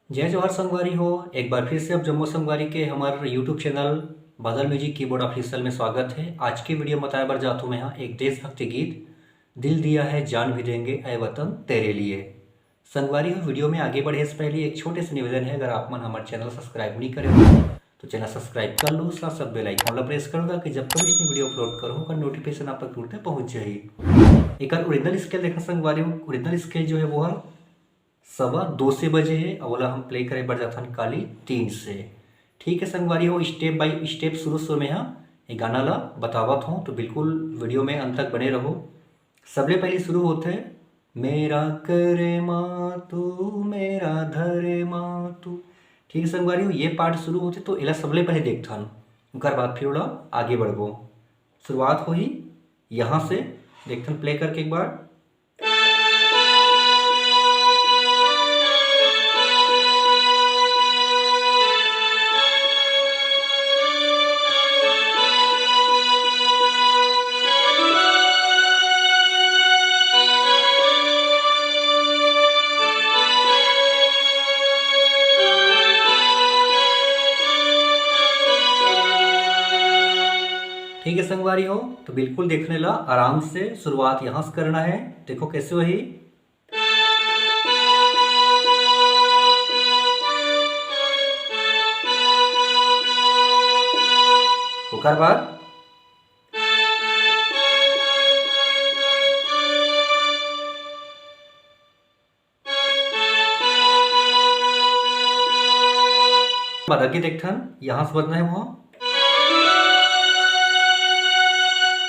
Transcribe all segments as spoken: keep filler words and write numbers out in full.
जय जोहार संगवारी हो, एक बार फिर से आप जम्मो संगवारी के हमर YouTube चैनल बादल म्यूजिक कीबोर्ड ऑफिशियल में स्वागत है। आज के वीडियो में बताए बर जात हूँ मैं हा एक देशभक्ति गीत, दिल दिया है जान भी देंगे ऐ वतन तेरे लिए। संगवारी हो, वीडियो में आगे बढ़े से पहले एक छोटे से निवेदन है, अगर आप मन हमर चैनल सब्सक्राइब नहीं करे हो तो चैनल सब्सक्राइब कर लो, साथ साथ बेल आइकन ला प्रेस कर दो, ताकि जब कभी भी वीडियो अपलोड करूँ ओकर नोटिफिकेशन आप तक तुरंत पहुँच जाही। एकर ओरिजिनल स्केल देखा संगवारी हो, ओरिजिनल स्केल जो है वो है सवा दो से बजे है, अउ ओला हम प्ले करे बर जाथन काली तीन से। ठीक है संगवारी हो, स्टेप बाय स्टेप शुरू से मैं हा ये गाना ला बतावत हूँ, तो बिल्कुल वीडियो में अंत तक बने रहो। सबले पहले शुरू होथे, मेरा करे माँ तू, मेरा धरे माँ तू। ठीक है संगवारी हो, ये पार्ट शुरू होथे तो एला सबले पहले देखथन, ओकर बाद फिर ओला आगे बढ़बो। शुरुआत होही यहाँ से, देखथन प्ले करके एक बार। ठीक है संगवारी हो, तो बिल्कुल देखने ला आराम से शुरुआत यहाँ से करना है। देखो कैसे वही ओकर बाद बाद आगे देखथन, यहाँ से बजना है वो।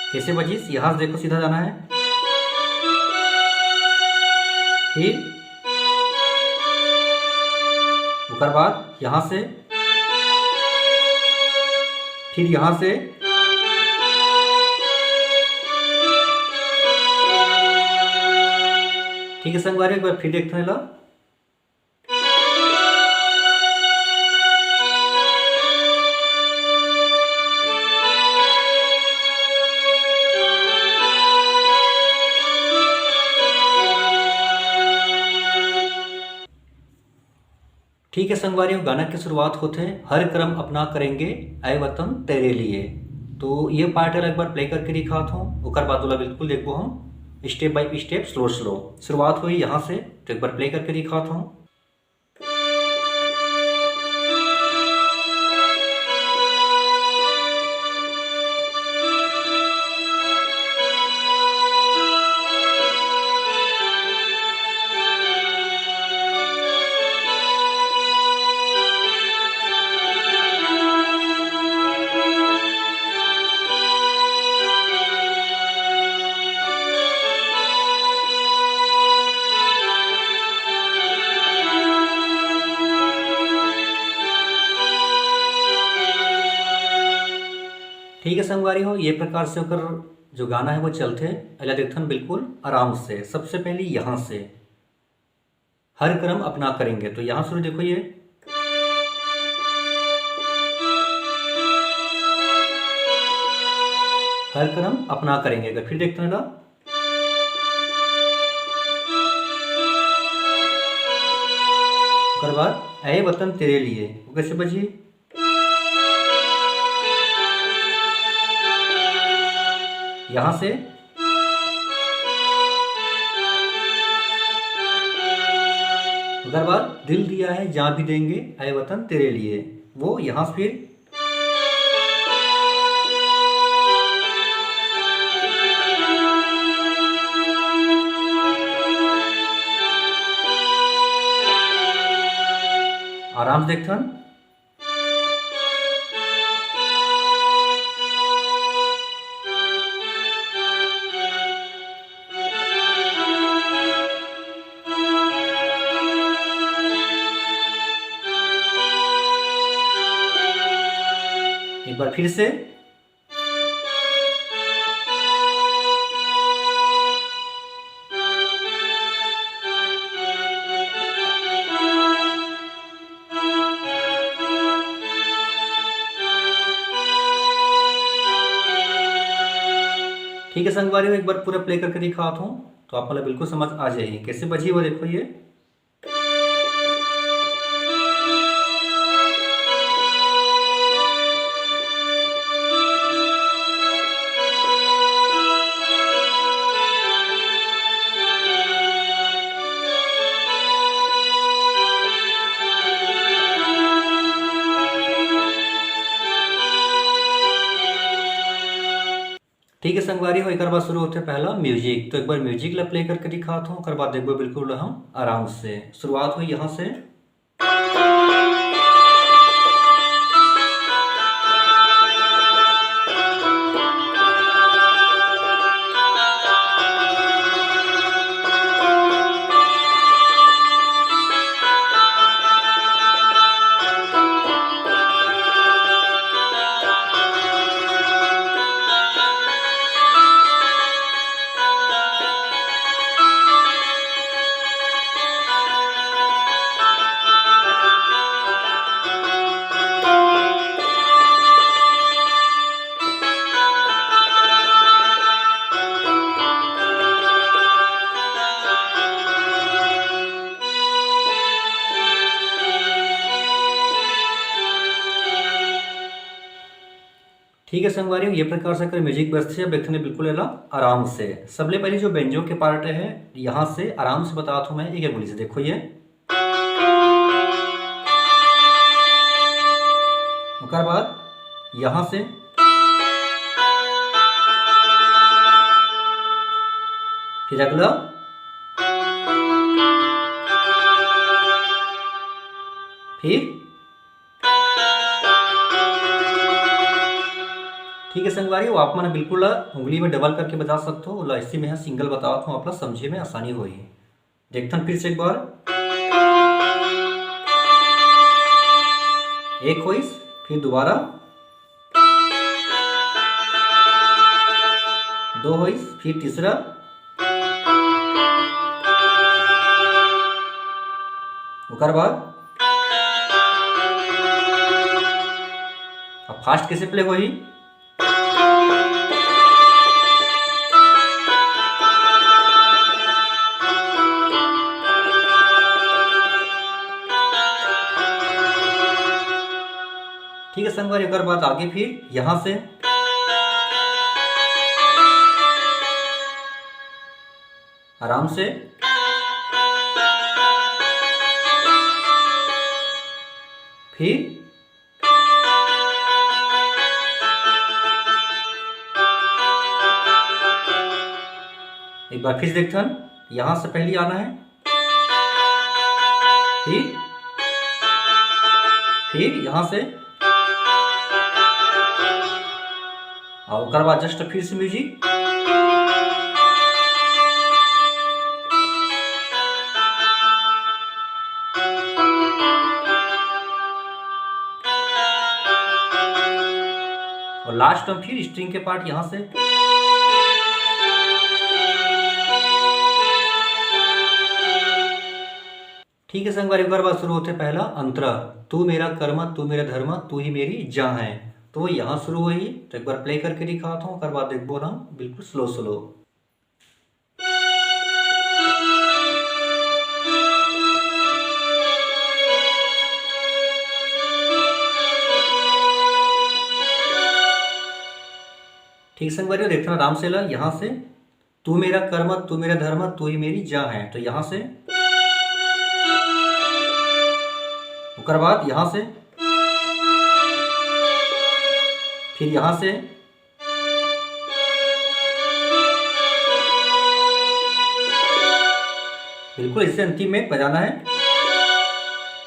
कैसे बजिस? यहाँ से देखो, सीधा जाना है, फिर ओकर बाद यहाँ से, फिर यहाँ से। ठीक है संगवारी, एक बार फिर देखते हैं ला। ठीक है संगवारी हो, गाना के शुरुआत होथे, हर करम अपना करेंगे, ऐ वतन तेरे लिए। तो ये पार्ट ला एक बार प्ले करके दिखात हूँ, ओकर बाद ओला बिल्कुल देखबो हम step by step, slow slow. शुरुआत होही यहाँ से, तो एक बार प्ले करके दिखात हूँ। ठीक है संगवारी हो, ये प्रकार से ओकर जो गाना है वो चलथे। एला देखथन बिल्कुल आराम से। सबसे पहले यहाँ से हर करम अपना करेंगे, तो यहाँ शुरू देखो ये हर करम अपना करेंगे। अगर फिर देखते हैं ना, ओकर बाद ऐ वतन तेरे लिए, वो कैसे बजी? यहाँ से ओकर बाद दिल दिया है जान भी देंगे ऐ वतन तेरे लिए, वो यहाँ से फिर आराम से देखथन। एक बार फिर से। ठीक है संगवारी हो, एक बार पूरा प्ले करके दिखात हूँ, तो आप मन ला बिल्कुल समझ आ जाही। कैसे बजी वो देखो ये। ठीक है संगवारी हो, एक बार शुरू होते पहला म्यूजिक, तो एक बार म्यूजिक ला प्ले करके दिखाता हूँ, ओकर बाद देखबो बिल्कुल हम आराम से। शुरुआत हुई यहाँ से। ठीक है संगवारी, ये प्रकार से अगर म्यूजिक बजथे, अब एक ठन बिल्कुल एला आराम से। सबले पहले जो बेंजो के पार्ट है, यहाँ से आराम से बतात हूँ मैं, एक एक उंगली से देखो ये। ओकर बाद यहाँ से फिर अगला, फिर ठीक है संगवारी, वो आप मन बिल्कुल उंगली में डबल करके बजा सकते हो। ओला ऐसे में सिंगल बतावत हूँ, आप ला समझे में आसानी होही। देखथन फिर से एक बार, एक होइस, फिर दोबारा दो होइस, फिर तीसरा, ओकर बाद अब फास्ट कैसे प्ले होही? ठीक है संगवारी, ओकर बाद आगे फिर यहाँ से आराम से, फिर एक बार फिर देखथन, यहाँ से पहले आना है, फिर, फिर यहाँ से, और ओकर बाद जस्ट फिर से म्यूजिक। और लास्ट में फिर स्ट्रिंग के पार्ट यहाँ से। ठीक है संगवारी, ओकर बाद शुरू होथे पहला अंतरा, तू मेरा कर्म, तू मेरा धर्म, तू ही मेरी जान है। तो वो यहाँ शुरू होही, तो एक बार प्ले करके दिखाता हूँ, ओकर बाद देखबो ना बिल्कुल स्लो स्लो। ठीक संगवारी, देखना आराम से ला, यहाँ से तू मेरा कर्म, तू मेरा धर्म, तू ही मेरी जान है। तो यहाँ से, ओकर बाद यहाँ से, फिर यहाँ से, बिल्कुल इससे अंतिम में बजाना है।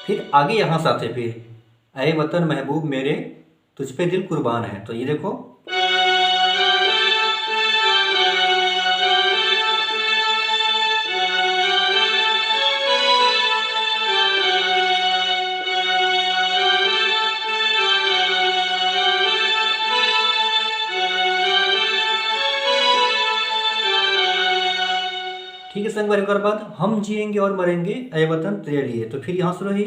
फिर आगे यहाँ से आते, फिर ऐ वतन महबूब मेरे, तुझ पे दिल कुर्बान है। तो ये देखो, ठीक है संगवारी, ओकर बाद हम जिएंगे और मरेंगे ऐ वतन तेरे लिए। तो फिर यहाँ से रही,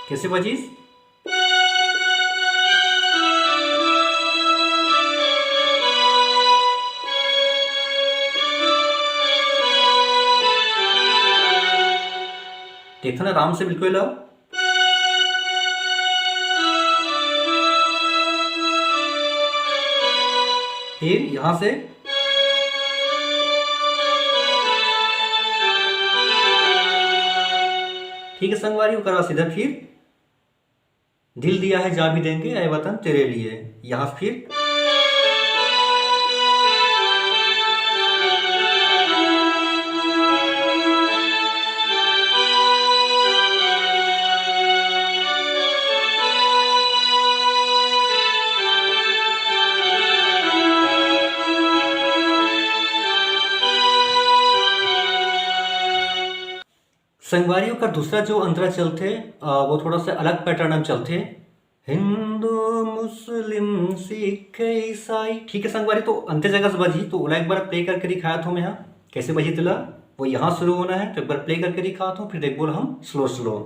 कैसे बजीस? देखो ना, आराम से बिल्कुल ला। फिर यहाँ से, ठीक है संगवारी, ओकर बाद सीधा फिर दिल दिया है जा भी देंगे, ऐ वतन तेरे लिए। यहाँ फिर संगवारी, ओकर दूसरा जो अंतरा चलथे, अ, वो थोड़ा सा अलग पैटर्न में चलथे। हिंदू, मुस्लिम, सिख, ईसाई। ठीक है संगवारी, तो अंते जगह से बजही, तो ओला एक बार प्ले करके दिखाया था मैं यहाँ, कैसे बजही तेला। वो यहाँ शुरू होना है, तो एक बार प्ले करके दिखाता हूँ, फिर देखबो हम स्लो स्लो।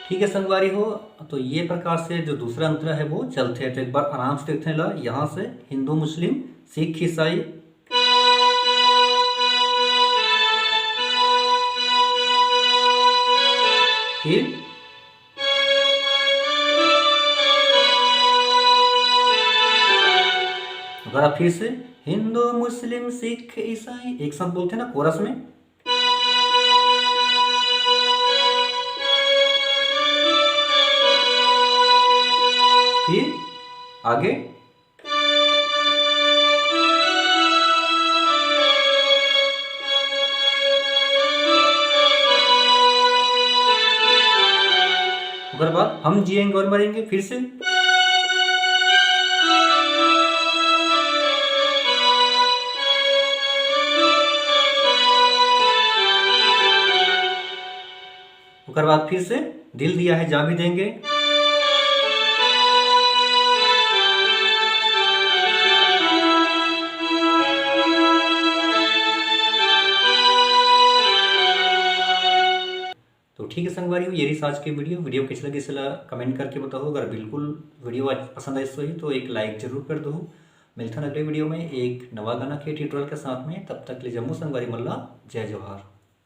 ठीक है संगवारी हो, तो ये प्रकार से जो दूसरा अंतरा है वो चलथे। तो एक बार आराम से देखते हैं ला, यहाँ से हिंदू, मुस्लिम, सिख, ईसाई, फिर अगर आप फिर से हिंदू, मुस्लिम, सिख, ईसाई एक साथ बोलते हैं ना कोरस में, फिर आगे। ओकर बाद हम जिएंगे और मरेंगे, फिर से। ओकर बाद फिर से दिल दिया है जा भी देंगे। तो ठीक है संगवारी हो, ये रही आज के वीडियो। वीडियो कैसे लगे, इसला कमेंट करके बताओ। अगर बिल्कुल वीडियो आज पसंद आइस होही तो एक लाइक जरूर कर दो। मिलथन अगले वीडियो में एक नवा गाना के ट्यूटोरियल के साथ में। तब तक ले जम्मो संगवारी मन ला जय जोहार।